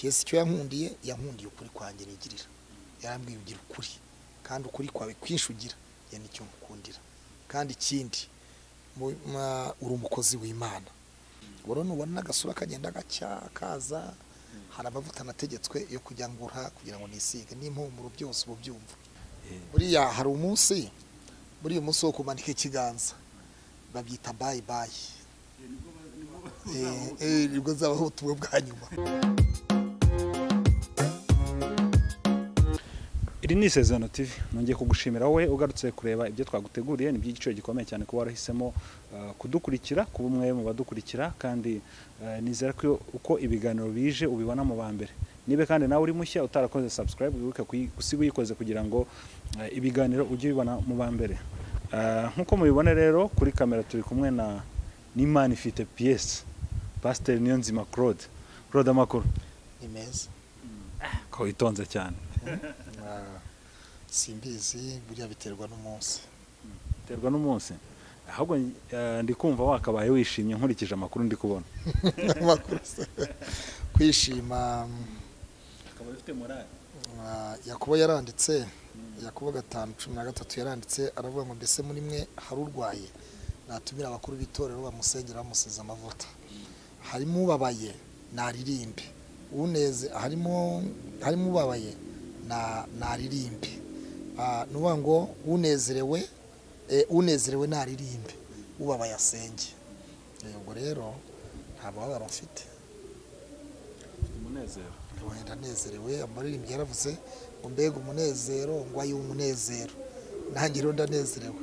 Piyesi icyo yankundiye, yankundiye ukuri kwanjye nigirira. Yarambwiye ugira ukuri kandi ukuri kwawe kwinshi ugira, ye nicyo nkukundira. Kandi ikindi uri umukozi w'Imana. Ubwo nubona agasura kagenda gacya kaza, hari amavuta nategetswe yo kujya ngura kugira ngo nisige n'impumuro byose ubu byumva. Buriya hari umunsi, buriya umunsi wo kumanika ikiganza babyita bye bye. Nibwo nzabaho ubutumwa bwa nyuma. Iri ni Isezerano TV. Nongeye kugushimira wowe ugarutse kureba ibyo twaguteguriye. Ni iby'igiciro gikomeye cyane kuba warahisemo kudukurikira, kuba umwe mu badukurikira, kandi nizera ko uko ibiganiro bije ubibona mu ba mbere. Niba kandi nawe uri mushya utarakoze subscribe, wibuke gusiga uyikoze kugira ngo ibiganiro ujye ubibona mu ba mbere. Nkuko mubibona rero kuri kamera turi kumwe na Nimana ifite Piyesi, Pasiteri Niyonzima Claude. Claude, amakuru ni meza. Ko witonze cyane. Simbizi, buriya biterwa n'umunsi. Biterwa n'umunsi. Ahubwo ndi kumva wakabaye wishimye nkurikije amakuru ndi kubona. Amakuru se kwishima akaba ufite morale. Yakobo yaranditse, Yakobo 5:13 yaranditse aravuga ngo mbese muri mwe hari urwaye, natumira abakuru b'itorero bamusengera bamusize amavuta. Harimo ubabaye naririmbe, uneze harimo ubabaye na naririmbe. Nuvuga ngo unezerewe, unezerewe naririmbe, ubabaye asenge. Ubwo rero nta mubabaro mfite, umunezero. Ndanezerewe. Amaririmbyi yaravuze ngo mbega umunezero, ngo ayo umunezero. Nanjye rero ndanezerewe.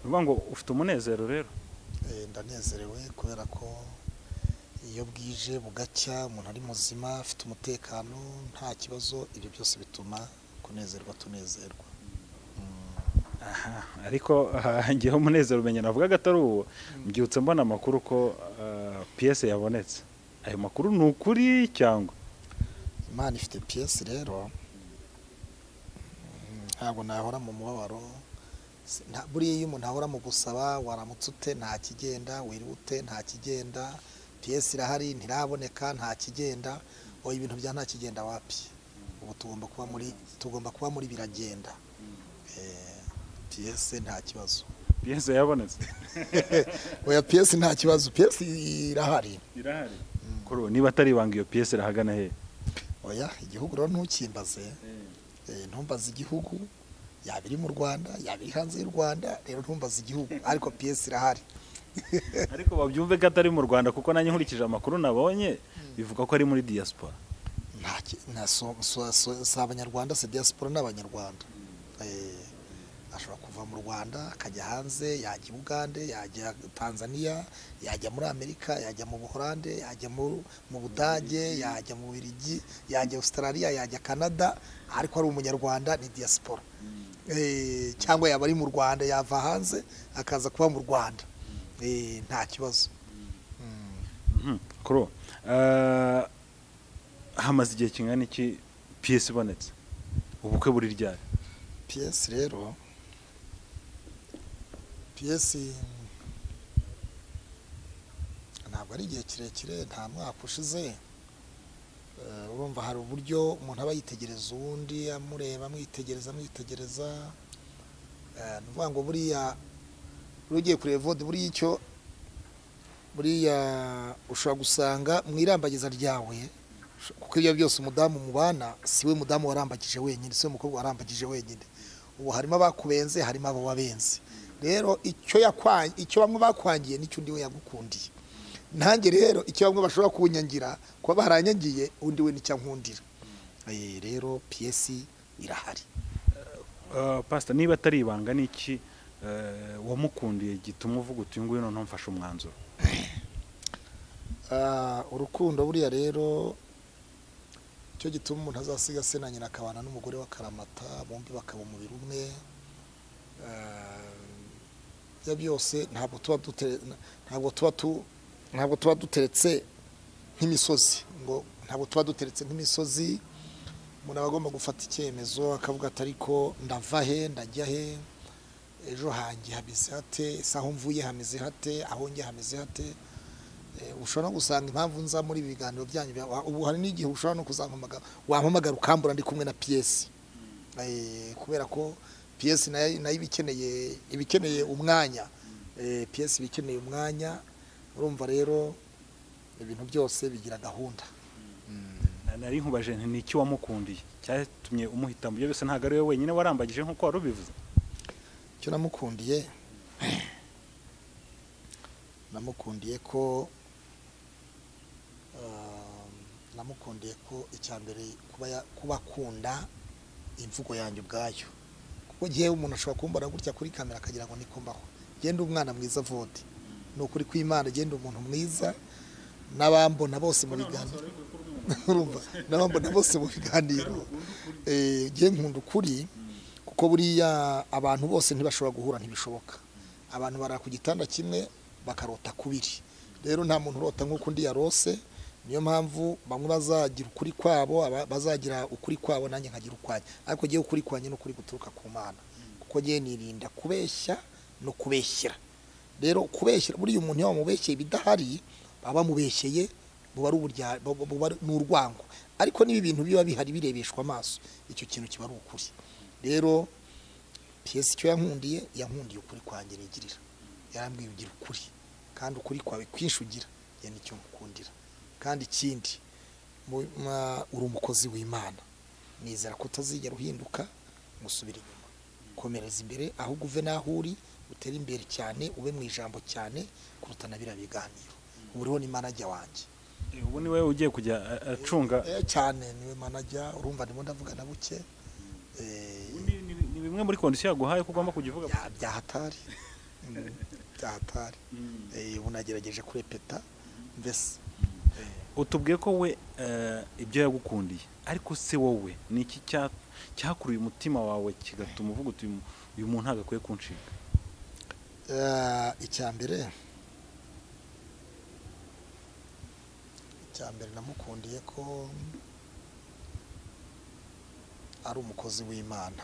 Nuvuga ngo ufite umunezero rero? Ndanezerewe kubera ko iyo bwije bugacya umuntu ari muzima, afite umutekano, nta kibazo, ibyo byose bituma kunezerwa tunezerwa. Aha, ariko ngewe umunezero umenya navugaga atari uwo. Mbyutse mbona amakuru ko Piyesi yabonetse. Ayo makuru ni ukuri cyangwa? Imana ifite Piyesi rero, ntabwo nahora mu mubabaro. Buriya iyo umuntu ahora mu gusaba, waramutse ute nta kigenda, wiriwe ute nta kigenda, Piyesi irahari ntiraboneka nta kigenda, oya ibintu bya nta kigenda wapi. Ubu tugomba kuba muri biragenda. Piyesi nta kibazo. Piyesi yabonetse. Oya Piyesi nta kibazo, Piyesi irahari. Irahari. Kuro niba atari ibanga iyo Piyesi irahagana he? Oya igihugu rero ntukimbaze. Ntumbaze igihugu, yaba iri mu Rwanda, yaba iri hanze y'u Rwanda, rero ntumbaze igihugu, ariko Piyesi irahari. Ariko babyumve ko atari mu Rwanda kuko nanjye nkurikije amakuru nabonye bivuga ko ari muri diaspora. Nta si abanyarwanda, si diaspora n'abanyarwanda. Ashobora kuva mu Rwanda akajya hanze, yajya Uganda, yajya Tanzania, yajya muri Amerika, yajya mu Buholande, yajya mu Budage, yajya mu Bubiligi, yajya Australia, yajya Canada, ariko ari umunyarwanda ni diaspora. Cyangwa yaba ari mu Rwanda yava hanze akaza kuba mu Rwanda. Nta kibazo. Kuro, hamaze igihe kingana iki Piyesi ibonetse? Ubukwe buri ryari? Piyesi rero, Piyesi ntabwo ari igihe kirekire, nta mwaka ushize. Urumva hari uburyo umuntu aba yitegereza uwundi, amureba, amwitegereza, amwitegereza. Ni ukuvuga ngo buriya ugiye kureba vode, buriya icyo buriya ushobora gusanga mu irambagiza ryawe, kuko ibyo byose umudamu mubana si we mudamu warambagije wenyine, si we mukobwa warambagije wenyine. Ubu harimo abakubenze, harimo abo wabenze. Rero icyo bamwe bakwangiye nicyo undi we yagukundiye. Nanjye rero icyo bamwe bashobora kunyangira kuba baranyangiye, undi we nicyo ankundira. Rero Piyesi irahari. Pastor, niba atari ibanga niki wamukundiye gituma uvuga uti uyu nguyu noneho mfashe umwanzuro? Urukundo buriya rero cyo gituma umuntu azasiga se na nyina akabana n'umugore wa karamata, bombi bakaba umubiri umwe. Ibyo byose ntabwo tuba duteretse nk'imisozi, ngo ntabwo tuba duteretse nk'imisozi. Umuntu aba agomba gufata icyemezo akavuga ati ariko ndava he, ndajya he, ejo hanjye hameze hate, ese aho mvuye hameze hate, aho njye hameze hate. Ushobora no gusanga impamvu nza muri ibi biganiro byanyu, ubu hari n'igihe ushobora no kuzampamagara, wampamagara ukambura ndi kumwe na Piyesi, kubera ko Piyesi nayo iba ikeneye umwanya. Piyesi iba ikeneye umwanya. Urumva rero ibintu byose bigira gahunda. Nari nkubaje nti ni iki wamukundiye cyatumye umuhitamo? Ibyo byose ntabwo ari we wenyine warambagije nk'uko wari ubivuze. Icyo namukundiye, namukundiye ko icya mbere kuba akunda imvugo yanjye ubwayo, kuko ngewe umuntu ashobora kumbona gutya kuri kamera akagira ngo niko mbaho. Genda umwana mwiza vode, ni ukuri kw'Imana, genda umuntu mwiza n'abambona bose mu biganiro, urumva, n'abambona bose mu biganiro. Ngewe nkunda ukuri, kuko buriya abantu bose ntibashobora guhura, ntibishoboka. Abantu barara ku gitanda kimwe bakarota kubiri. Rero nta muntu urota nk'uko undi yarose. Niyo mpamvu bamwe bazagira ukuri kwabo, bazagira ukuri kwabo, nanjye nkagira ukwanjye. Ariko ngewe ukuri kwanjye ni ukuri guturuka ku Mana, kuko ngewe nirinda kubeshya no kubeshyera. Rero kubeshyera, buriya umuntu iyo wamubeshyeye ibidahari, baba bamubeshyeye, buba ari uburya, buba ari n'urwango. Ariko niba ibintu biba bihari birebeshwa amaso, icyo kintu kiba ari ukuri. Rero Piyesi icyo yankundiye, yankundiye ukuri kwanjye nigirira. Yarambwiye: "Ugira ukuri, kandi ukuri kwawe kwinshi ugira." Njye nicyo mukundira. Kandi ikindi, uri umukozi w'Imana, nizera ko utazigera uhinduka ngo usubire inyuma. Komereza imbere, ahubwo uve n'aho uri utere imbere cyane, ube mu ijambo cyane kuruta na biriya biganiro. Ubu rero ni manager wanjye. Ubu ni we ugiye kujya acunga? Cyane, niwe manager. Urumva ndimo ndavuga na buke. Ni bimwe muri condition yaguhaye ko ugomba kujya uvuga? Bya hatari. Bya hatari. Ubu nagerageje kurepeta mbese. Utubwiye ko we ibyo yagukundiye, ariko se wowe ni iki cyakuruye umutima wawe kigatuma uvuga uti: "Uyu muntu ntabwo akwiye kuncika"? Icya mbere namukundiye ko ari umukozi w'Imana.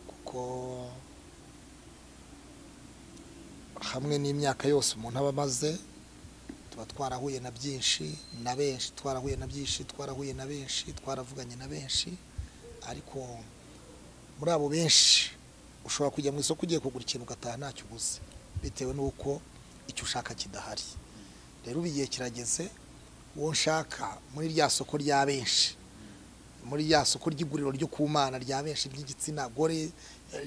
Kuko hamwe n'imyaka yose umuntu aba amaze, tuba twarahuye na byinshi na benshi, twarahuye na byinshi, twarahuye na benshi, twaravuganye na benshi. Ariko muri abo benshi, ushobora kujya mu isoko ugiye kugura ikintu, ugataha ntacyo uguze bitewe n'uko icyo ushaka kidahari. Rero ubu igihe kirageze, uwo nshaka muri rya soko rya benshi, muri rya soko ry'iguriro ryo ku Mana rya benshi ry'igitsina gore,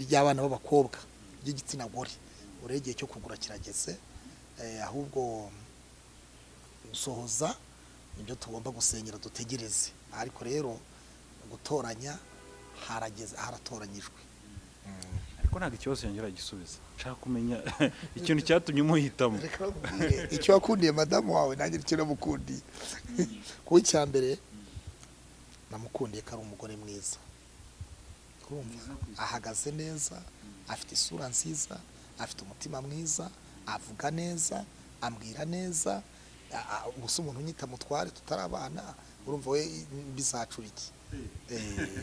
ry'abana b'abakobwa ry'igitsina gore, ubu rero igihe cyo kugura kirageze. Ahubwo gusohoza nibyo tugomba gusengera, dutegereze. Ariko rero gutoranya harageze, haratoranyijwe. Ariko ntabwo ikibazo yongera gisubiza. Nshaka kumenya ikintu cyatumye umuhitamo. Reka nkubwire, icyo wakundiye madamu wawe nanjye nicyo namukundiye. Kuko icya mbere namukundiye ko ari umugore mwiza. Urumva, ahagaze neza, afite isura nziza, afite umutima mwiza, avuga neza, ambwira neza. Gusa umuntu unyita mutware tutarabana, urumva we bizacura iki?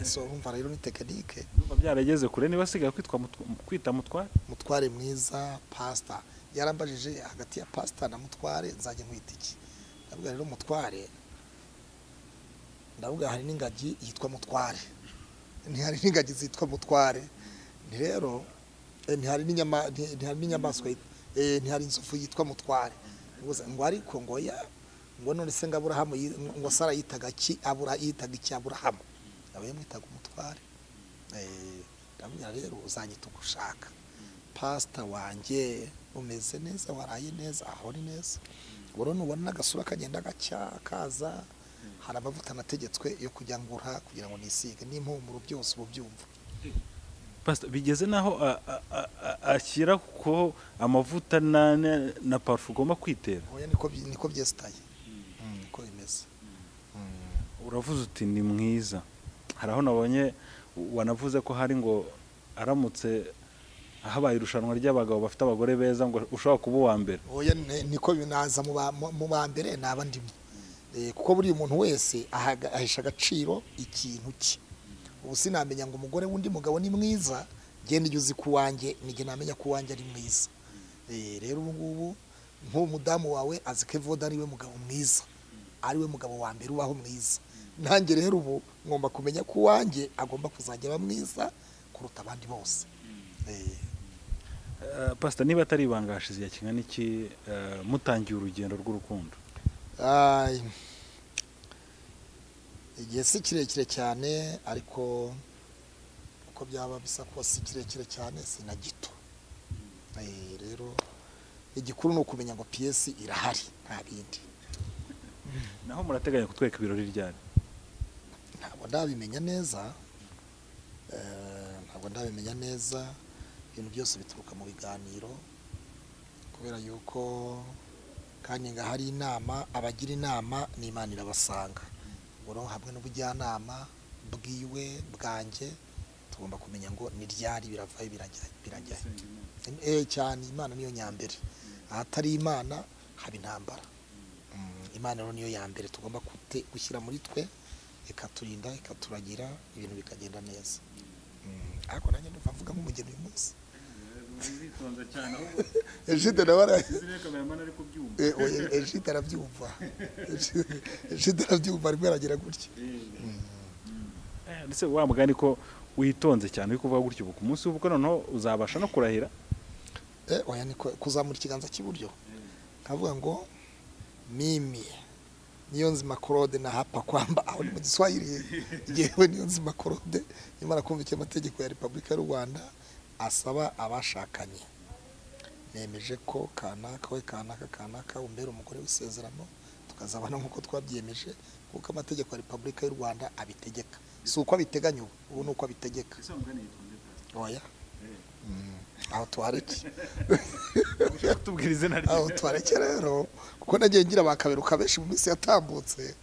So urumva rero ni technique. Ndumva byarageze kure niba asigaye kwitwa kwita mutware. Mutware mwiza, pasita yarambajije: "Hagati ya pasita na mutware nzajya nkwita iki?" Ndavuga rero mutware, ndavuga hari n'ingagi yitwa mutware, ntihari n'ingagi zitwa mutware, nti rero ntihari ntihari n'inyamaswa ntihari inzovu yitwa mutware. Ngo ariko ngo ya ngo none se ngo Aburahamu ngo Sara yitaga ki Abura, yitaga iki Aburahamu? Nawe yamwitaga umutware. Ndamubwira rero uzanyita uko ushaka. Pasita wanjye, umeze neza, waraye neza? Aho ni neza. Ubu rero nubona n'agasura kagenda gacya kaza, hari amavuta nategetswe yo kujya ngura kugira ngo nisige n'impumuro, byose ubu byumva. Pastor, bigeze naho ashyira ko amavuta na parufe ugomba kwitera? Oya, niko byesitaye. Niko bimeze. Uravuze uti ni mwiza. Hari aho nabonye wanavuze ko hari ngo aramutse habaye irushanwa ry'abagabo bafite abagore beza, ngo ushobora kuba uwa mbere. Oya, niko binaza mu ba mbere naba ndimo. Kuko buriya umuntu wese ahesha agaciro ikintu cye. Ubu sinamenya ngo umugore w'undi mugabo ni mwiza, genda ujye uzi ko uwanjye, nijye namenya ko uwanjye ari mwiza. Rero ubu ngubu Nk'uwo mudamu wawe azi ko Evode ari we mugabo mwiza, ari we mugabo wa mbere ubaho mwiza. Nanjye rero ubu ngomba kumenya ko uwanjye agomba kuzajya aba mwiza kuruta abandi bose. Pastor, niba atari ibanga, hashize igihe kingana iki mutangiye urugendo rw'urukundo? Igihe si kirekire cyane, ariko uko byaba bisa kose si kirekire cyane, si na gito. Rero igikuru ni ukumenya ngo piyesi irahari, nta bindi. Naho murateganya kutwereka ibirori ryari? Ntabwo ndabimenya neza, ntabwo ndabimenya neza. Ibintu byose bituruka mu biganiro, kubera yuko kandi nga hari inama, abagira inama n'Imana irabasanga. Ubwo hamwe n'ubujyanama bwiwe bwanjye tugomba kumenya ngo ni ryari biravayo birajya cyane. Imana niyo nyambere, ahatari Imana haba intambara. Imana rero niyo ya mbere tugomba gushyira muri twe, ikaturinda, ikaturagira, ibintu bikagenda neza. Ariko nanjye ndumva mvuga nk'umugeni uyu munsi. Ejide nawe Ejide arabyumva, Ejide arabyumva, arimo aragira gutya. Ndetse wa mugani ko witonze cyane uri kuvuga gutyo, ku munsi w'ubukwe noneho uzabasha no kurahira? Oya, ni kuzamura ikiganza cy'iburyo nkavuga ngo mimi Niyonzima Claude na hapa kwamba, aho ni mu Giswahili, yewe Niyonzima Claude nimara kumva icyo amategeko ya Repubulika y'u Rwanda asaba abashakanye, nemeje ko kanaka we kanaka kanaka umbera umugore w'isezerano, tukazabana nk'uko twabyiyemeje, kuko amategeko ya Repubulika y'u Rwanda abitegeka. Si uko abiteganya ubu, ni uko abitegeka. Oya, aho tuhareke, aho tuhareke rero, kuko nagiye ngira bakaberuka benshi mu minsi yatambutse,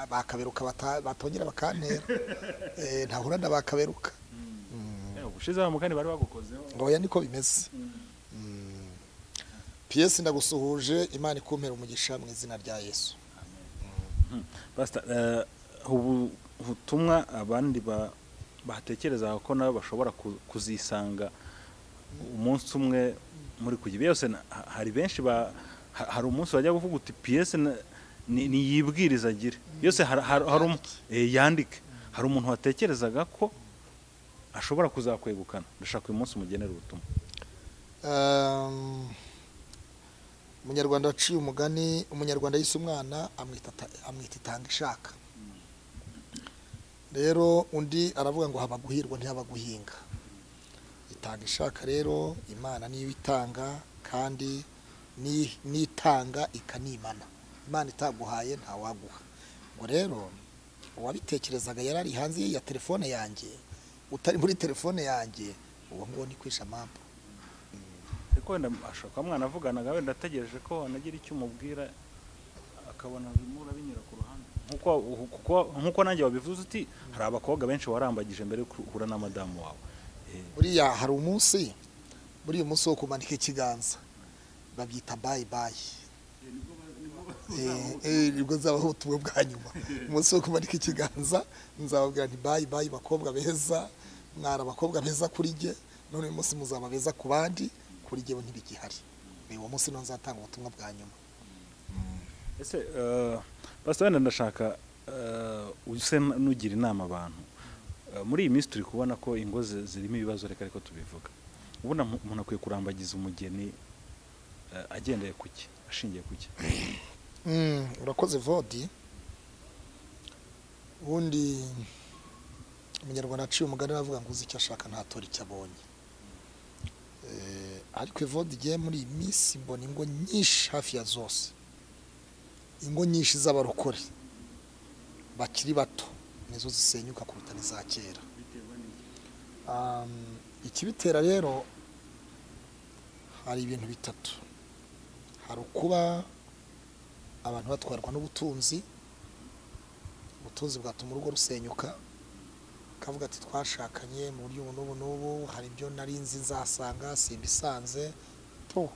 bakaberuka batongera bakantera, ntahura na bakaberuka. Ubushize wa mugani bari bagukozeho. Oya, niko bimeze. Piyesi ndagusuhuje, Imana ikumpera umugisha mu izina rya Yesu. Pastor, ubu butumwa abandi batekereza ko nabo bashobora kuzisanga umunsi umwe muri kujya byose, hari benshi hari umunsi bajya kuvuga uti piyesi ni yibwiriza agire yose, yandike. Hari umuntu watekerezaga ko ashobora kuzakwegukana, ndashaka uyu munsi umugenera ubutumwa. Umunyarwanda waciye umugani, umunyarwanda yise umwana amwita itanga ishaka. Rero undi aravuga ngo haba guhirwa ntihaba guhinga. Itanga ishaka rero Imana niyo itanga, kandi nitanga ikanimana. Imana itaguhaye ntawaguha. Ngo rero uwabitekerezaga yarari hanze ya telefone yanjye, utari muri telefone yanjye, uwo ngo ni kwisha mambo. Ariko wenda ashaka mwana avuganaga, wenda ategereje ko anagira icyo umubwira, akabona bimura binyura ku ruhande. Nkuko nanjye wabivuze uti hari abakobwa benshi warambagije mbere yo guhura na madamu wawe. Buriya hari umunsi, buriya umunsi wo kumanika ikiganza babyita bye bye. Nibwo nzabaho ubutumwa bwa nyuma. Umunsi wo kumanika ikiganza nzababwira nti bye bye bakobwa beza, mwari abakobwa beza kuri jye, none uyu munsi muzaba beza ku bandi, kuri jyewe ntibigihari. Uwo munsi niho nzatanga ubutumwa bwa nyuma. Ese Pastor, wenda ndashaka use nugira inama abantu. Muri iyi minsi turi kubona ko ingo zirimo ibibazo, reka ariko tubivuga. Ubona umuntu akwiye kurambagiza umugeni agendeye kuki, ashingiye kuki? Urakoze Vodi. Ubundi umunyarwanda aciye umugani aravuga ngo uzi icyo ashaka ntatora icyo abonye. Ariko Evode, igiye muri iyi minsi mbona ingo nyinshi hafi ya zose, ingo nyinshi z'abarokore bakiri bato nizo zisenyuka kuruta n'iza kera. Ikibitera rero hari ibintu bitatu. Hari ukuba abantu batwarwa n'ubutunzi, ubutunzi bwatuma urugo rusenyuka, kavuga ati twashakanye mu buryo ubu n'ubu n'ubu, hari ibyo nari nzi nzasanga simbisanze,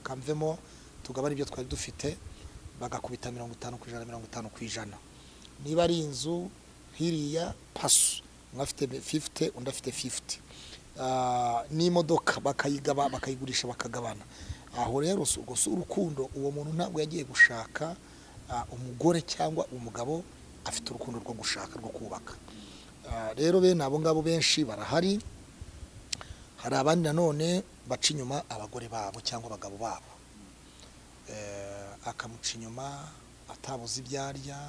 kamvemo tugabane ibyo twari dufite, bagakubita 50% 50%. Niba ari inzu nk'iriya pasu, umwe afite 50 undi afite 50, n'imodoka bakayigaba, bakayigurisha bakagabana. Aho rero ubwo si urukundo, uwo muntu ntabwo yagiye gushaka umugore cyangwa umugabo afite urukundo rwo gushaka, rwo kubaka. Rero bene abo ngabo benshi barahari. Hari abandi nanone baca inyuma abagore babo cyangwa abagabo babo, akamuca inyuma atabuze ibyo arya,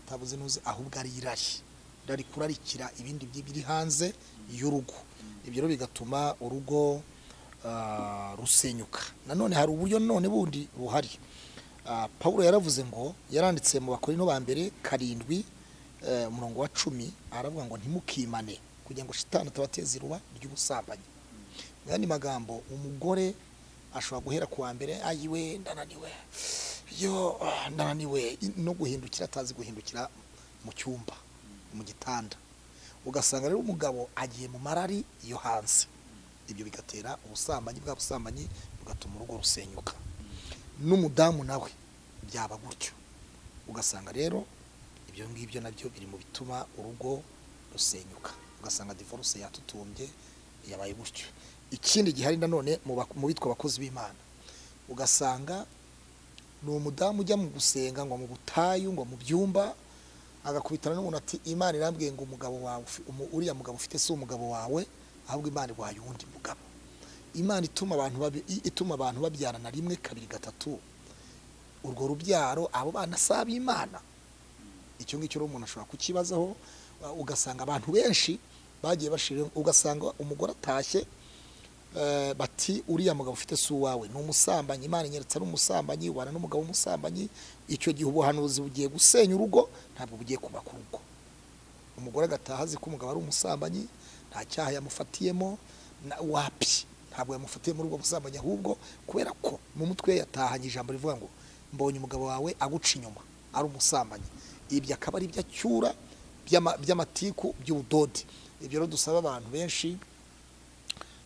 atabuze n'uzi, ahubwo ari irari, irari kurarikira ibindi biri hanze y'urugo. Ibyo rero bigatuma urugo rusenyuka. Nanone hari uburyo none bundi buhari. Pawulo yaravuze ngo, yaranditse mu Bakorinto ba mbere 7 umurongo wa 10, aravuga ngo ntimukimane kugira ngo shitani atabateza iruba ry'ubusambanyi. Mu yandi magambo, umugore ashobora guhera ku wa mbere, ayiwe ndananiwe, yo ndananiwe, no guhindukira atazi guhindukira mu cyumba, mu gitanda. Ugasanga rero umugabo agiye mu marari yo hanze, ibyo bigatera ubusambanyi, bwa busambanyi bugatuma urugo rusenyuka. N'umudamu nawe byaba gutyo, ugasanga rero ibyo ngibyo nabyo biri mu bituma urugo rusenyuka, ugasanga divorce yatutumbye, yabaye gutyo. Ikindi gihari nanone mu bitwa abakozi b'Imana, ugasanga ni umudamu ujya mu gusenga ngo mu butayu, ngo mu byumba, agakubitana n'umuntu ati Imana irambwiye ngo umugabo wawe uriya mugabo ufite si umugabo wawe, ahubwo Imana irwaye uwundi mugabo. Imana ituma abantu ituma abantu babyarana 1 2 3, urwo rubyaro abo bana saba Imana. Icyo ngicyo rero umuntu ashobora kukibazaho. Ugasanga abantu benshi bagiye bashira, ugasanga umugore atashye bati uriya mugabo ufite si uwawe, ni umusambanyi, Imana inyeretse ari umusambanyi, ubana n'umugabo w'umusambanyi. Icyo gihe ubuhanuzi bugiye gusenya urugo, ntabwo bugiye kubaka urugo. Umugore agataha azi ko umugabo ari umusambanyi, nta cyaha yamufatiyemo, wapi, ntabwo yamufatiye muri ubwo busambanyi, ahubwo kubera ko mu mutwe yatahanye ijambo rivuga ngo mbonye umugabo wawe aguca inyuma ari umusambanyi. Ibyo akaba ari ibyo acyura by'amatiku by'ubudode. Ibyo rero dusaba abantu benshi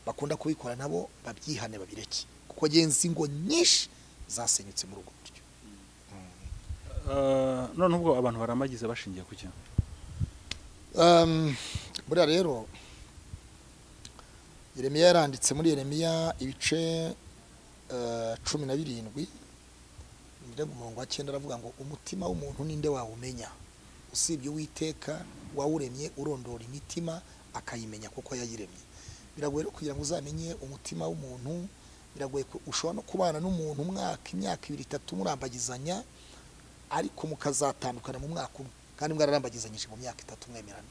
bakunda kubikora nabo babyihane, babireke, kuko genzi ngo nyinshi zasenyutse muri ubwo buryo. None ubwo abantu baramagize bashingiye ku kintu? Buriya rero Yeremiya yaranditse muri Yeremiya ibice 17 umurongo wa 9, aravuga ngo umutima w'umuntu ninde wawumenya usibye Uwiteka wawuremye, urondora imitima akayimenya kuko yayiremye. Biragoye rero kugira ngo uzamenye umutima w'umuntu, biragoye. Ushobora no kubana n'umuntu umwaka, imyaka 2 3 murambagizanya, ariko mukazatandukana mu mwaka umwe, kandi mwararambagizanyije mu myaka 3 mwemerana,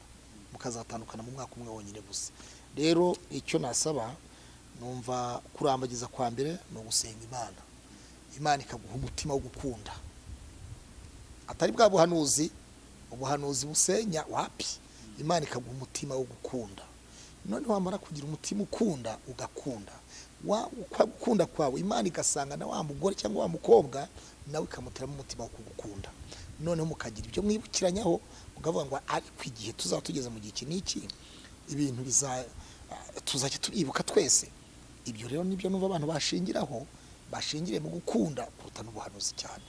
mukazatandukana mu mwaka umwe wonyine gusa. Rero icyo nasaba, numva kurambagiza kwa mbere ni ugusenga Imana, Imana ikaguha umutima wo gukunda, atari bwa buhanuzi, ubuhanuzi busenya, wapi. Imana ikaguha umutima wo gukunda. None wamara kugira umutima ukunda, ugakunda, gukunda kwawe Imana igasanga na wa mugore cyangwa wa mukobwa nawe ikamuteramo umutima wo kugukunda. Noneho mukagira ibyo mwibukiranyaho, mukavuga ngo ariko igihe tuzaba tugeze mu gihe iki n'iki, ibintu tuzajya tubibuka twese. Ibyo rero nibyo numva abantu bashingiraho, bashingire mu gukunda kuruta n'ubuhanuzi cyane,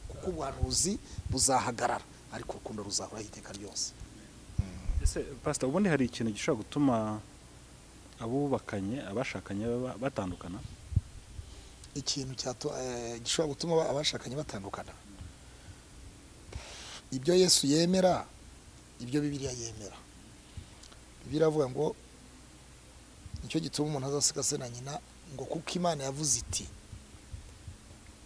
kuko ubuhanuzi buzahagarara ariko urukundo ruzahoraho iteka ryose. Ese Pastor, ubundi hari ikintu gishobora gutuma abubakanye, abashakanye batandukana? Ikintu gishobora gutuma abashakanye batandukana, ibyo Yesu yemera, ibyo Bibiliya yemera. Bibiliya iravuga ngo nicyo gituma umuntu azasiga se na nyina, ngo kuko Imana yavuze iti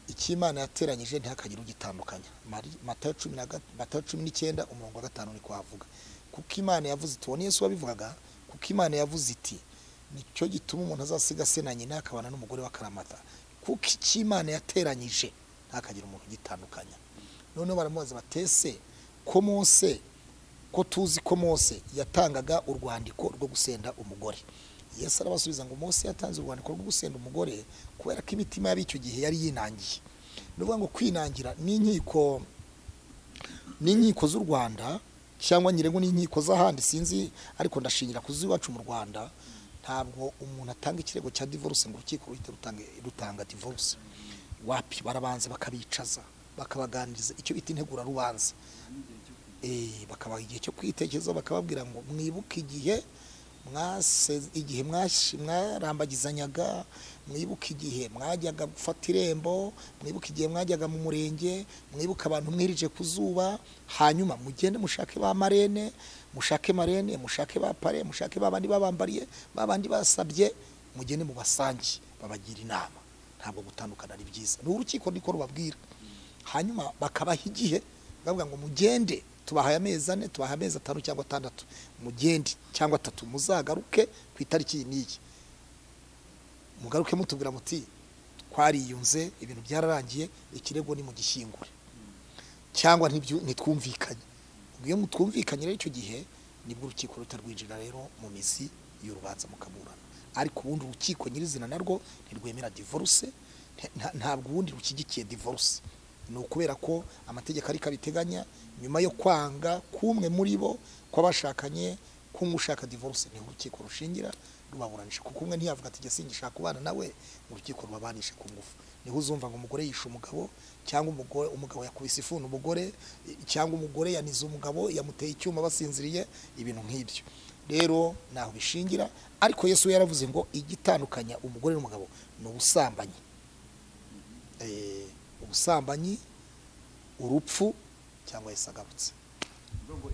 icyo Imana yateranyije ntihakagire ugitandukanya. Matayo 19 umurongo wa 5 niko havuga. Kuko Imana yavuze iti, uwo ni Yesu wabivugaga, kuko Imana yavuze iti nicyo gituma umuntu azasiga se na nyina akabana n'umugore wa karamata, kuko icyo Imana yateranyije ntihakagire umuntu ugitandukanya. Noneho baramubaza batese ko Mose, ko tuzi ko Mose yatangaga urwandiko rwo gusenda umugore. Yesu arabasubiza ngo Mose yatanze urwandiko rwo gusenda umugore kubera ko imitima y'ab'icyo gihe yari yinangiye. Ni ukuvuga ngo kwinangira n'inkiko z'u Rwanda cyangwa nyirengo n'inkiko z'ahandi sinzi, ariko ndashingira ku z'iwacu mu Rwanda, ntabwo umuntu atanga ikirego cya divorce ngo urukiko ruhite rutanga divorce. Wapi, barabanza bakabicaza, bakabaganiriza icyo bita integura rubanza, bakabaha igihe cyo kwitekereza, bakababwira ngo mwibuke igihe igihe mwarambagizanyaga, mwibuke igihe mwajyaga gufata irembo, mwibuke igihe mwajyaga mu murenge, mwibuke abantu mwirije kuzuba. Hanyuma mugende mushake ba marene, mushake marene, mushake ba pare, mushake babandi babambariye, babandi basabye, mugende mu basangi babagira inama. Ntabwo gutandukana ari byiza, ni urukiko niko rubabwira. Hanyuma bakabaha igihe, bavuga ngo mugende, tubahaye amezi 4, tubahaye amezi 5 cyangwa 6, mugende cyangwa 3, muzagaruke ku itariki iyi n'iyi, mugaruke mutubwira muti twariyunze, ibintu byararangiye, ikirego ni mu gishyingure, cyangwa ntitwumvikanye. Ubwo mutwumvikanye rero icyo gihe nibwo urukiko rutarwinjira rero mu mizi y'urubanza mukaburana. Ariko ubundi urukiko nyirizina narwo ntirwemera divorce, ntabwo ubundi rushyigikiye divorce. Ni ukubera ko amategeko ariko abiteganya, nyuma yo kwanga kumwe muri bo kw'abashakanye, kumwe ushaka divorce, niho urukiko rushingira rubaburanisha. Kuko umwe ntiyavuga ati jye singishaka kubana nawe, urukiko rubabanisha ku ngufu. Niho uzumva ngo umugore yishe umugabo, cyangwa umugabo yakubise ifuni umugore, cyangwa umugore yanize umugabo, yamuteye icyuma basinziriye, ibintu nk'ibyo. Rero naho bishingira. Ariko Yesu yaravuze ngo igitandukanya umugore n'umugabo ni ubusambanyi. Ubusambanyi, urupfu, cyangwa Yesu agarutse.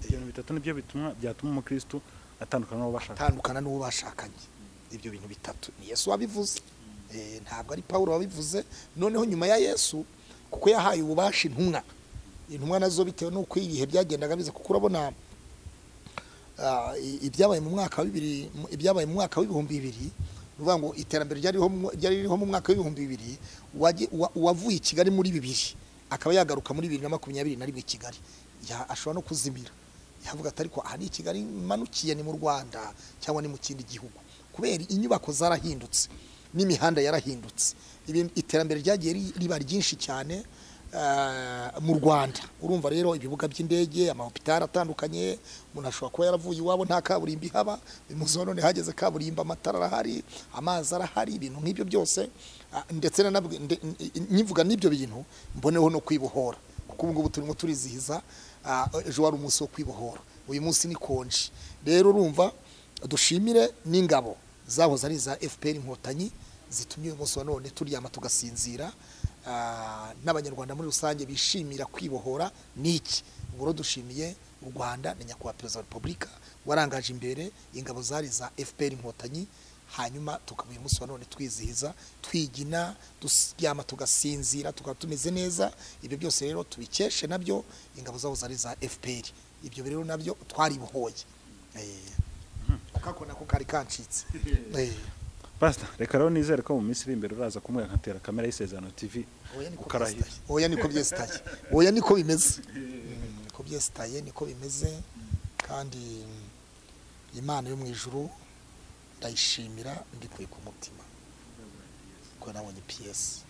Ibintu bitatu nibyo bituma byatuma umukristo atandukana n'uwo bashakanye. Atandukana n'uwo bashakanye. Ibyo bintu bitatu ni Yesu wabivuze, ntabwo ari Paulo wabivuze. Noneho nyuma ya Yesu, kuko yahaye ububasha intumwa, intumwa nazo bitewe n'uko ibihe byagendaga biza, kuko urabona ibyabaye mu mwaka wa 2000, ibyabaye mu mwaka wa 2000, uvuga ngo iterambere ryari ririho mu mwaka wa 2000, wavuye i Kigali muri 2000 akaba yagaruka muri 2021 i Kigali, ashobora no kuzimira, yavuga ati ariko aha ni i Kigali manukiye, ni mu Rwanda cyangwa ni mu kindi gihugu, kubera inyubako zarahindutse n'imihanda yarahindutse, iterambere ryagiye riba ryinshi cyane mu Rwanda. Urumva rero ibibuga by'indege, amahopitali atandukanye, umuntu ashobora kuba yaravuye iwabo nta kaburimbo ihaba, uyu none hageze kaburimbo, amatara arahari, amazi arahari, ibintu nk'ibyo byose. Ndetse nyivuga n'ibyo bintu mboneho no kwibohora, kuko ubu ngubu turimo turizihiza, ejo wari umunsi wo kwibohora, uyu munsi ni konji. Rero urumva dushimire n'ingabo zahoze ari za FPR Inkotanyi zitumye uyu munsi wa none turyama tugasinzira, n'abanyarwanda muri rusange bishimira kwibohora niki. Ubwo dushimiye u Rwanda na nyakubahwa Perezida wa Repubulika warangaje imbere ingabo zari za FPR Inkotanyi, hanyuma tukaba uyu munsi wa none twizihiza, twigina, turyama tugasinzira, tukaba tumeze neza. Ibyo byose rero tubikeshe nabyo ingabo zaho zari za FPR. Ibyo rero nabyo twaribohoye. Kako nako kari kancitse. Pastor, reka rero nizere ko mu minsi iri imbere uraza kumwe nkatera kamera y'Isezerano TV ukarahira. Oya niko byesitaye. Oya niko bimeze. Niko byesitaye, niko bimeze. Kandi Imana yo mu ijuru ndayishimira mbikuye ku mutima, ko nabonye PS.